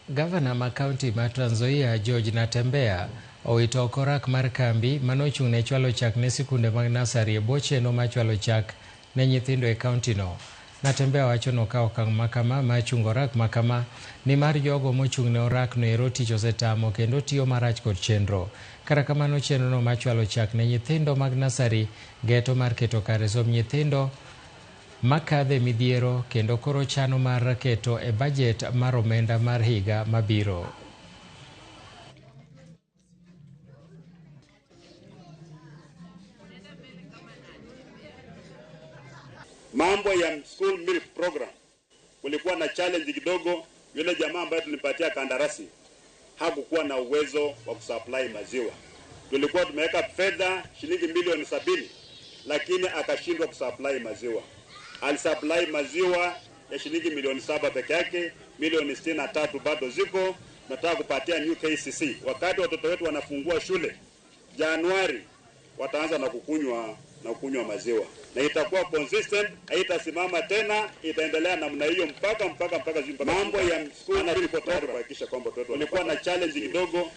Gavana ma kaunti ma Trans Nzoia George Natembeya owito oko orak mar kambi manochung' ne chwalo chak ne sikunde mag nasari e bwo chenro mar chwalo chak ne nyithindo e kauntino. Natembeya wacho nokawo okang' makama mar chungo orak makama nimar jogo mochung' ne orak no ero tich osetamo kendo tiyo marach kod chenro. Kata kamano chenro no mar chwalo chak ne nyithindo mag nasari geto mar keto kare somb nyithindo makadhe midhiero kendo koro chano mar keto e bajet mar omenda mar higa mabiro. Mambo ya school milk program kulikuwa na challenge kidogo. Yule jamaa ambaye tulimpatia kandarasi hakukuwa na uwezo wa kusupply maziwa. Tulikuwa tumeweka fedha shilingi milioni 70, lakini akashindwa kusupply maziwa. Alisupply maziwa ya shilingi milioni 7 peke yake, milioni 63 bado ziko. Nataka kupatia New KCC. Wakati watoto wetu wanafungua shule Januari, wataanza na kukunywa maziwa na itakuwa consistent, haitasimama tena, itaendelea namna hiyo mpaka mpaka mpaka mpaka. Mambo ya school tayari kuhakikisha kwamba watoto walikuwa na challenge kidogo.